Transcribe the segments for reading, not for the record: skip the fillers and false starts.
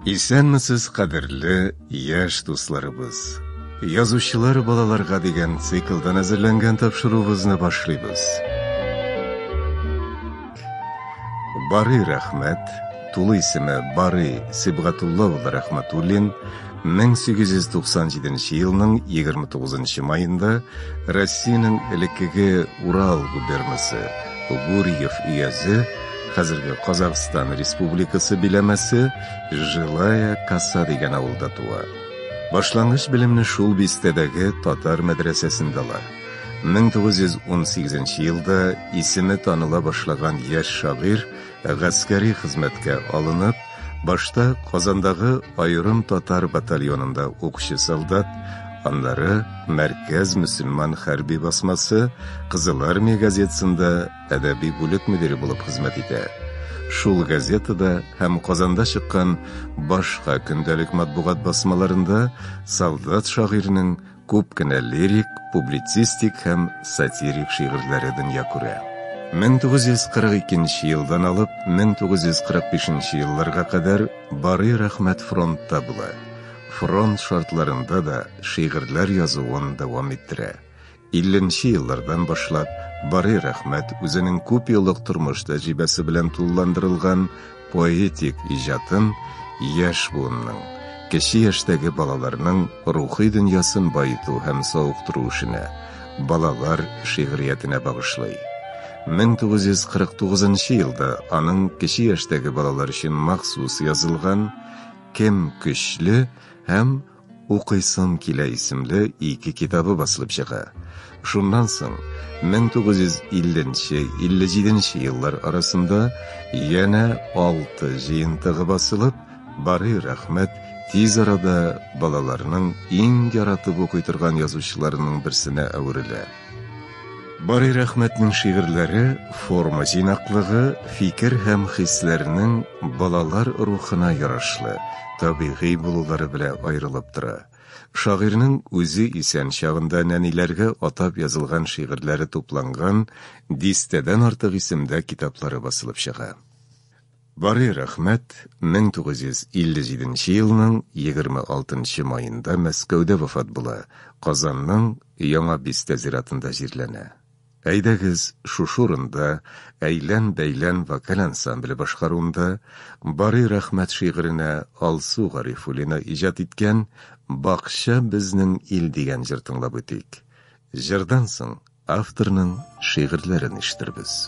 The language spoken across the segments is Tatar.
Исәнмесез, кадерле яшь дусларыбыз. Язучылар балаларга дигән циклдан әзерләнгән тапшыруыбызны башлыйбыз. Барый Рәхмәт, тулы исеме Барый Сибгатулла улы Рәхмәтуллин, 1897 елның 29 маенда Россиянең элеккеге Урал губернасы Гурьев өязе, хәзерге Казахстан Республикасы биләмәсе Жилая Коса дигән авылда туа. Башлангыч белемне шул бистәдәге татар мәдрәсәсендә ала. 1918 елда исеме таныла башлаган яшь шагыйрь гаскәри хезмәткә алынып, башта Казандагы аерым татар батальонында укчы солдат, аннары Мәркәз мөселман хәрби басмасы Кызыл Армия газетасында әдәби бүлек мөдире булып хезмәт итә. Шул газетада һәм Казанда чыккан башка көндәлек матбугат басмаларында солдат шагыйрьнең күп кенә лирик, публицистик һәм сатирик шигырьләре дөнья күрә. 1942 елдан алып 1945 елларга кадәр Барый Рәхмәт фронтта була. Фронт шартларында да шигырьләр язуын дәвам иттерә. 50 нче еллардан башлап Барый Рәхмәт үзенең күп еллык тормыш тәҗрибәсе белән тулыландырылган поэтик иҗатын яшь буынның, кече яшьтәге балаларның рухи дөньясын баету һәм савыктыру эшенә, балалар шигъриятенә багышлый. 1949 елда аның кече яшьтәге балалар өчен махсус язылган Кем көчле һәм Укыйсым килә исемле ике китабы басылып чыга. Шуннан соң 1950-57 еллар арасында янә алты җыентыгы басылып, Барый Рәхмәт тиз арада балаларның иң яратып укый торган язучыларының берсенә әверелә. Барый Рәхмәтнең шигырьләре форма җыйнаклыгы, фикер һәм хисләрнең балалар рухына ярашлы, табигый булулары белән аерылып тора. Шагыйрьнең үзе исән чагында нәниләргә атап язылган шигырьләре тупланган дистәдән артык исемдә китаплары басылып чыга. Барый Рәхмәт 1957 елның 26 маенда Мәскәүдә вафат була, Казанның Яңа Бистә зиратында җирләнә. Әйдәгез, шушы урында Әйлән-бәйлән вокаль ансамбле башкаруында Барый Рәхмәт шигыренә Алсу Гарифуллина иҗат иткән Бакча безнең ил дигән җыр тыңлап үтик. Җырдан соң Авторның шигырьләрен ишетербез.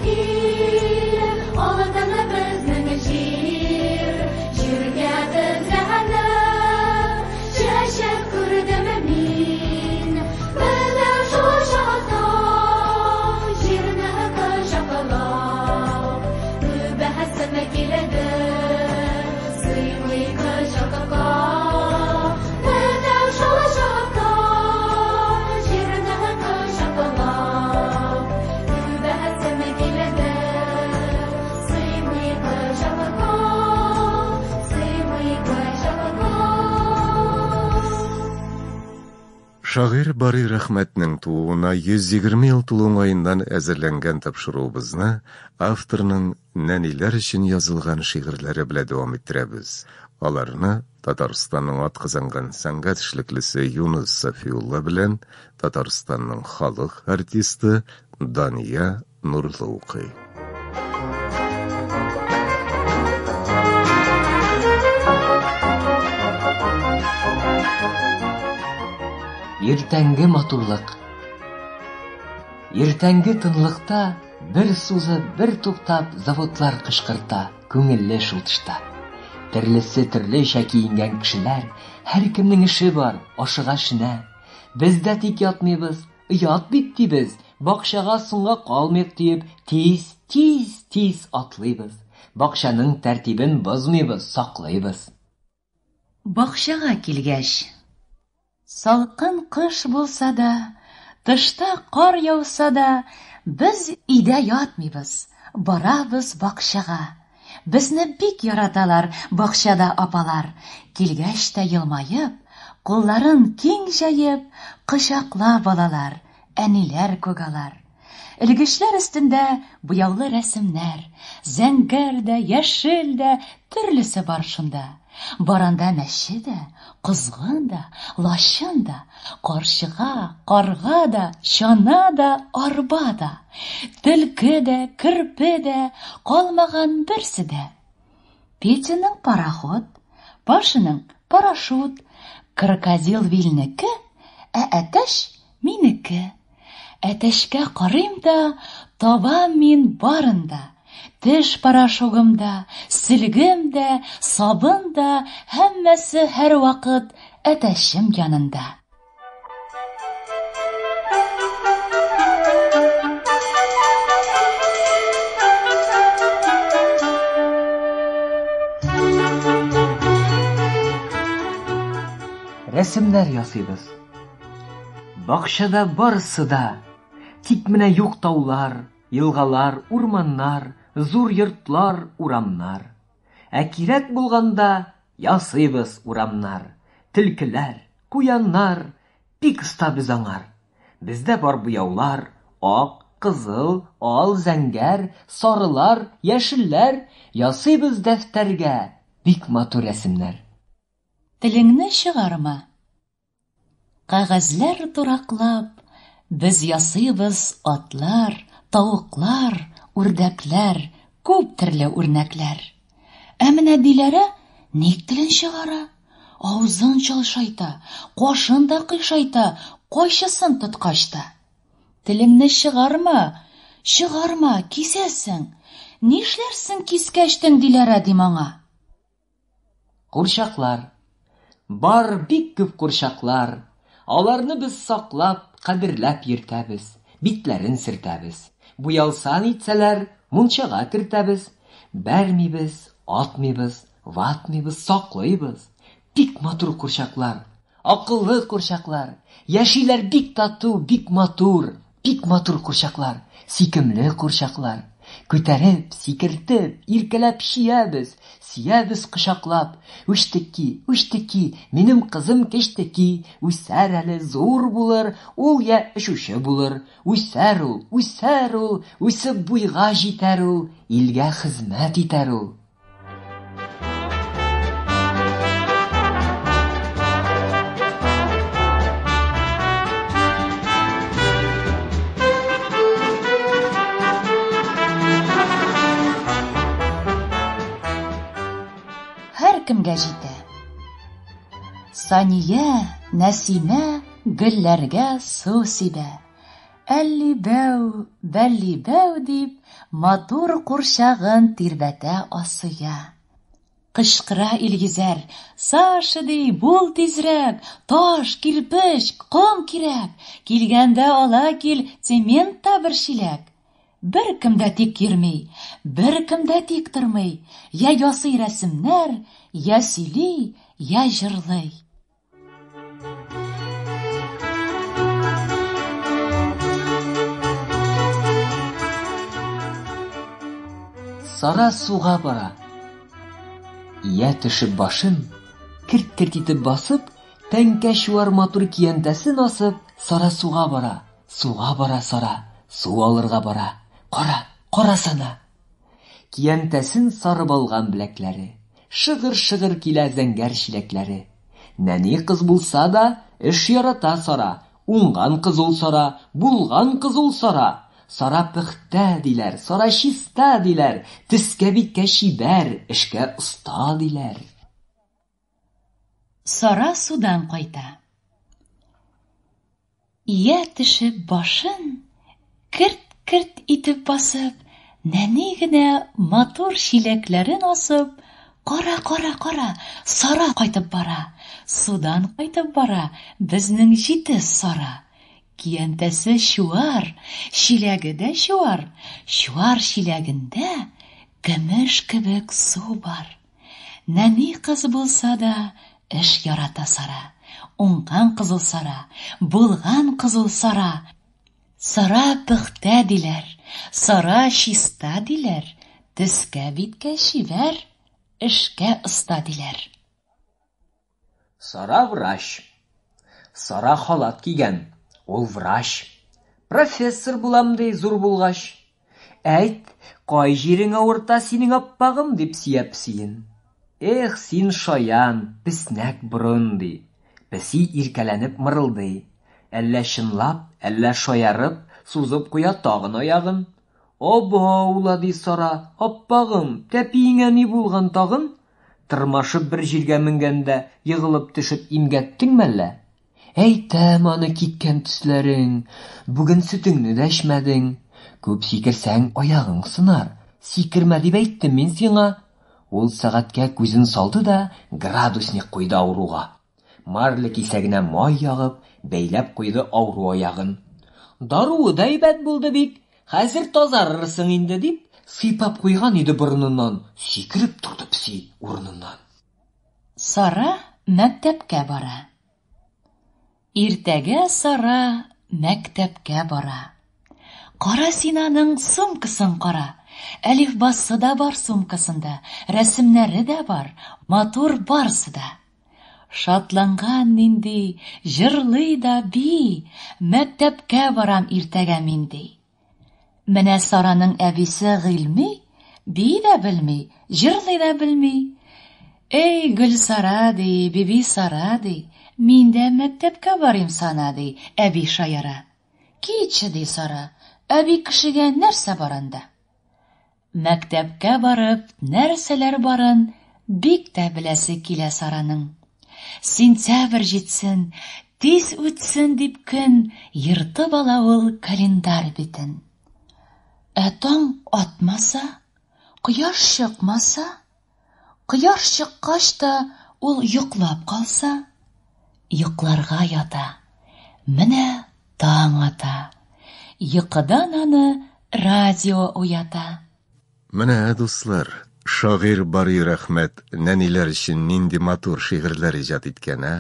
Ил, алтыны безнең җир, җиргә без Шагыйрь Барый Рәхмәтнең тууына 120 ел тулу уңаеннан әзерләнгән тапшыруыбызны авторның нәниләр өчен язылган шигырьләре белән дәвам иттерәбез. Аларны Татарстанның атказанган сәнгать эшлеклесе Юныс Сафиулла белән Татарстанның халык артисты Дания Нурлы укый. Иртәнге матурлык. Иртәнге тынлыкта бер сузып, бер туктап заводлар кычкырта, күңелле шул тышта. Төрлесе төрлечә киенгән кешеләр, һәркемнең эше бар, ашыга эшенә. Без дә тик ятмыйбыз, Оят бит, дибез, бакчага соңга калмыйк диеп, тиз, тиз, тиз атлыйбыз. Бакчаның тәртибен бозмыйбыз, саклыйбыз. Бакчага килгәч. Салкын кыш булса да, тышта кар яуса да, без өйдә ятмыйбыз, барабыз бакчага. Безне бик яраталар бакчада апалар. Килгәч тә елмаеп, кулларын киң җәеп, кочаклап алалар, әниләр күк алар. Элгечләр өстендә буяулы рәсемнәр, зәңгәр дә, яшел дә, төрлесе бар шунда. Бар анда мәче дә, козгын да, лачын да, карчыга, карга да, чана да, арба да, төлке дә, керпе дә, калмаган берсе дә. Петяның пароход, Пашаның парашют, крокодил Вилнеке, ә әтәч минеке. Әтәчкә карыйм да, табам мин барын да. Теш порошогым да, сөлгем дә, сабын да, һәммәсе һәрвакыт әтәчем янында. Рәсемнәр ясыйбыз. Бакчада барысы да, тик менә юк таулар, елгалар, урманнар, зур йортлар, урамнар. Ә кирәк булганда ясыйбыз урамнар, төлкеләр, куяннар, бик оста без аңар. Бездә бар буяулар, ак, кызыл, ал, зәңгәр, сарылар, яшелләр, ясыйбыз дәфтәргә бик матур рәсемнәр. Телеңне чыгарма. Кәгазьләр тураклап, без ясыйбыз атлар, тавыклар, үрдәкләр, күп төрле үрнәкләр. Ә менә Диләрә ник телен чыгара? Авызын чалшайта, кашын да кыйшайта, кайчысын тоткач та. Телеңне чыгарма, чыгарма, кисәсең. Нишләрсең кискәчтен, Диләрә, дим аңа. Курчаклар. Бар бик күп курчаклар. Аларны без саклап, кадерләп йөртәбез, битләрен сөртәбез. Буялса нитсәләр, мунчага кертәбез. Бәрмибез, атмыйбыз, ватмыйбыз, саклыйбыз. Бик матур курчаклар. Акыллы курчаклар. Яшиләр бик тату, бик матур. Бик матур курчаклар, сөйкемле курчаклар. Күтәреп, сикертеп, иркәләп чиябез, сөябез кочаклап. Үчтеки, үчтеки, минем кызым кечтеки, үсәр әле, зур булыр, ул я очучы булыр. Үсәр ул, үсәр ул, үсеп буйга җитәр ул, илгә хезмәт итәр ул. Һәркемгә җитә. Сания, Нәсимә гөлләргә су сибә. Әлли-бәү, бәлли-бәү дип, матур курчагын тирбәтә Асыя. Кычкыра Илгизәр, Саша, ди, бул тизрәк, таш, кирпеч, ком кирәк, килгәндә ала кил цемент та бер чиләк. Беркем дә тик йөрми, беркем дә тик тормый, я ясый рәсемнәр, я сөйли, я җырлый. Сара суга бара. Ия төшеп башын, керт-керт итеп басып, Тәңкә чуар матур киянтәсен асып, Сара суга бара, суга бара Сара, су алырга бара. Кара, карасана! Киянтәсен сарып алган беләкләре, Шыгыр-шыгыр килә зәңгәр чиләкләре. Нәни кыз булса да, эш ярата Сара, Уңган кыз ул Сара, булган кыз ул Сара. Сара пөхтә, диләр, Сара чиста, диләр, Төскә-биткә чибәр, эшкә оста, диләр. Сара судан кайта. Ия төшеп башын, керт-керт итеп басып, нәни генә матур чиләкләрен асып, кара, кара, кара, Сара кайтып бара, судан кайтып бара, безнең җитез Сара. Киянтәсе чуар, чиләге дә чуар, чуар чиләгендә көмеш кебек су бар. Нәни кыз булса да, эш ярата Сара. Уңган кыз ул Сара, булган кыз ул Сара. Сара пөхтә диләр, Сара чиста диләр, төскә-биткә чибәр, эшкә оста диләр. Сара врач. Сара халат кигән, ул врач. Профессор булам, ди, зур булгач. Әйт, кай җирең авырта синең, аппагым, дип сөя песиен. Эх, син шаян, песнәк борын, ди. Песи иркәләнеп мырылдый. Әллә чынлап, әллә шаярып, сузып куя тагын аягын. Абау ла, ди Сара, аппагым, тәпиеңә ни булган тагын? Тырмашып бер җиргә менгәндә егылып төшеп имгәттең мәллә? Әйтәм аны киткән төсләрең, бүген сөтеңне дә эчмәдең. Күп сикерсәң, аягың сынар. Сикермә дип әйттем мин сиңа. Ул сәгатькә күзен салды да градусник куйды авыруга. Марля кисәгенә май ягып, бәйләп куйды авыру аягын. Даруы да әйбәт булды бит, хәзер тазарырсың инде, дип, сыйпап куйган иде борыныннан, сикереп торды песи урыныннан. Сара мәктәпкә бара. Иртәгә Сара мәктәпкә бара. Кара син аның сумкасын кара. Әлифбасы да бар сумкасында, рәсемнәре дә бар, матур барсы да. Шатланган нинди, җырлый да бии, мәктәпкә барам иртәгә мин, ди. Менә Сараның әбисе Гыйльми бии дә белми, җырлый да белми. Эй, Гөлсара, ди, Бибисара, ди, мин дә мәктәпкә барыйм сана, ди, әби шаяра. Китче, ди Сара, әби кешегә нәрсә бар анда? Мәктәпкә барып, нәрсәләр барын бик тә беләсе килә Сараның. Сентябрь җитсен, тиз үтсен дип көн ертып ала ул календарь битен. Ә таң атмаса, кояш чыкмаса, кояш чыккач та ул йоклап калса, йокларга ята. Менә таң ата. Йокыдан аны радио уята. Менә, дуслар, шагыйрь Барый Рәхмәт нәниләр өчен нинди матур шигырьләр иҗат иткән, ә?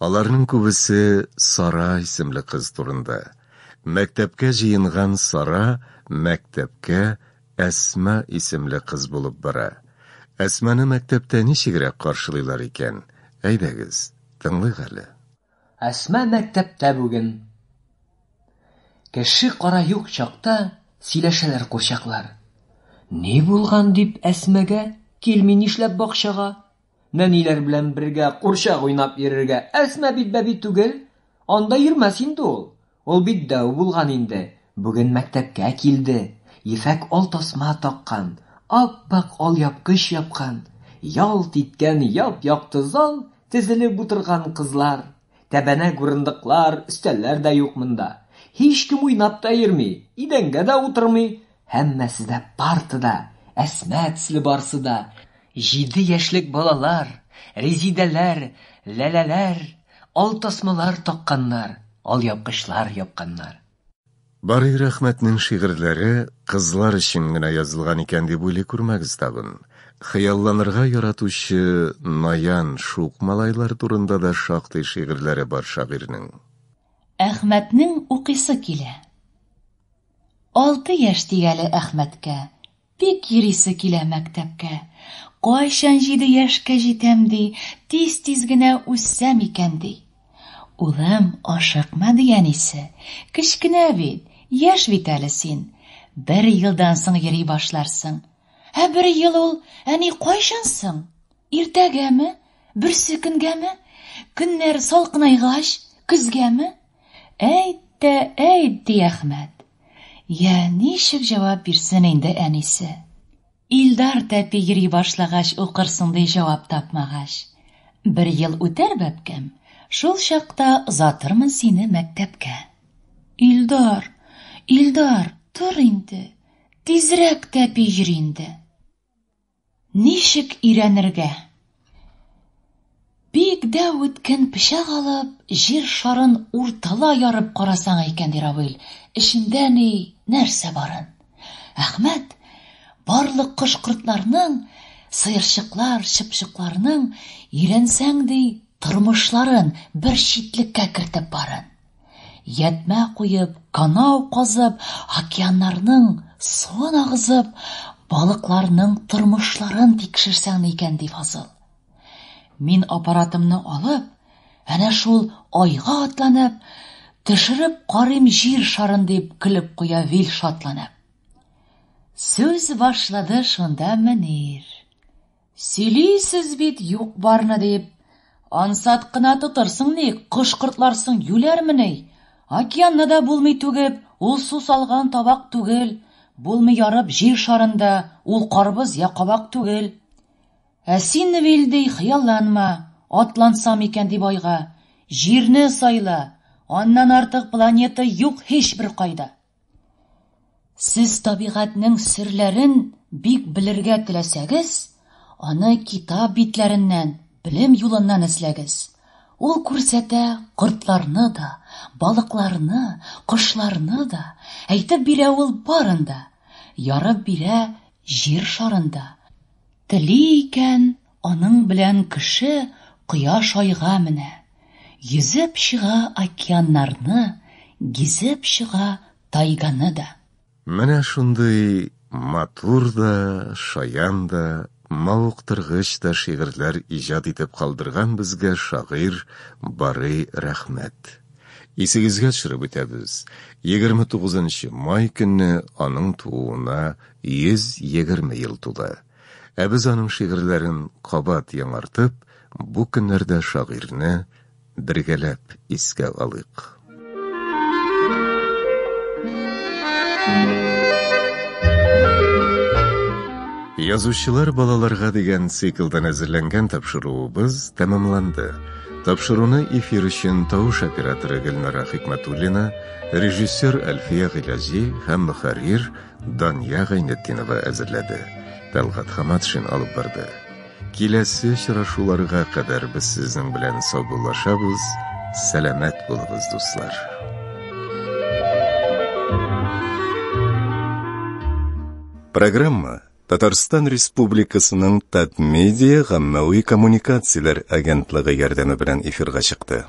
Аларның күбесе Сара исемле кыз турында. Мәктәпкә җыенган Сара мәктәпкә Әсма исемле кыз булып бара. Әсманы мәктәптә ничегрәк каршылыйлар икән? Әйдәгез, тыңлыйк әле. Әсма мәктәптә бүген. Кеше-кара юк чакта сөйләшәләр курчаклар. Ни булган дип Әсмәгә, килми нишләп бакчага? Нәниләр белән бергә курчак уйнап йөрергә Әсма бит бәби түгел, анда йөрмәс инде ул. Ул бит дәү булган инде, бүген мәктәпкә килде. Ефәк ал тасма таккан, ап-ак алъяпкыч япкан. Ялт иткән яп-якты зал, тезелеп утырган кызлар. Тәбәнәк урындыклар, өстәлләр дә юк монда. Һичкем уйнап та йөрми, идәнгә дә утырмый. Һәммәсе дә партада, Әсма төсле барсы да. Җиде яшьлек балалар, Резидәләр, Ләләләр, ал тасмалар такканнар, алъяпкычлар япканнар. Барый Рәхмәтнең шигырьләре кызлар өчен генә язылган икән дип уйлый күрмәгез тагын. Хыялланырга яратучы наян, шук малайлар турында да шактый шигырьләре бар шагыйрьнең. Әхмәтнең укыйсы килә. Алты яшь дигәле Әхмәткә, Бик йөрисе килә мәктәпкә. Кайчан җиде яшькә җитәм, ди, тиз-тиз генә үссәм икән, ди. Улым, ашыкма, ди әнисе. Кечкенә бит, яшь бит әле син. Бер елдан соң йөри башларсың. Ә бер ел ул, әни, кайчан соң? Иртәгәме? Берсе көнгәме? Көннәр салкынайгач, көзгәме? Әйт тә әйт, ди Әхмәт. Йә, ничек җавап бирсен инде әнисе? Илдар тәпи йөри башлагач укырсың, ди җавап тапмагач. Бер ел үтәр, бәбкәм, шул чакта озатырмын сине мәктәпкә. Илдар, Илдар, тор инде, тизрәк тәпи йөр инде. Ничек өйрәнергә? Бик дәү үткен пычак алып, җир шарын уртала ярып карасаң икән, ди Равил, эчендә ни, нәрсә барын. Әхмәт, барлык кош-кортларның, сыерчыклар, чыпчыкларның, өйрәнсәң, ди, тормышларын бер читлеккә кертеп барын. Ятьмә куеп, канау казып, океаннарның суын агызып, балыкларның тормышларын тикшерсәң икән, ди Фазыл. Мин аппаратымны алып, әнә шул айга атланып, төшереп карыйм җир шарын, дип көлеп куя Вил шатланып. Сүз башлады шунда Мөнир. Сөйлисез бит юк-барны дип. Ансат кына тотырсың ни, кош-кортларсың юләрмени? Океанны да булмый түгеп, ул су салган табак түгел. Булмый ярып җир шарын да, ул карбыз я кабак түгел. Ә син, Вил, ди, хыялланма, атлансам икән дип айга. Җирне сайла, аннан артык планета юк һичбер кайда. Сез табигатьнең серләрен бик белергә теләсәгез, аны китап битләреннән, белем юлыннан эзләгез. Ул күрсәтә кортларны да, балыкларны, кошларны да, әйтеп бирә ул барын да, ярып бирә җир шарын да. Тели икән, аның белән кеше кояш-айга менә, йөзеп чыга океаннарны, гизеп чыга тайганы да. Менә шундый матур да, шаян да, мавыктыргыч та шигырьләр иҗат итеп калдырган безгә шагыйрь Барый Рәхмәт. Исегезгә төшереп үтәбез, 29 нчы май көнне аның тууына 120 ел тула. Ә без аның шигырьләрен кабат яңартып, бу көннәрдә шагыйрьне бергәләп искә алыйк. Язучылар балаларга дигән циклдан әзерләнгән тапшыруыбыз тәмамланды. Тапшыруны эфир өчен тавыш операторы Гөлнара Хикмәтуллина, режиссер Әлфия Гыйләҗи һәм мөхәррир Дания Гайнетдинова әзерләде. Тәлгать Хаматшин алып барды. Киләсе очрашуларга кадәр без сезнең белән саубуллашабыз. Сәламәт булыгыз, дуслар. Программа Татарстан Республикасының Татмедиа гаммәви коммуникацияләр агентлыгы ярдәме белән эфирга чыкты.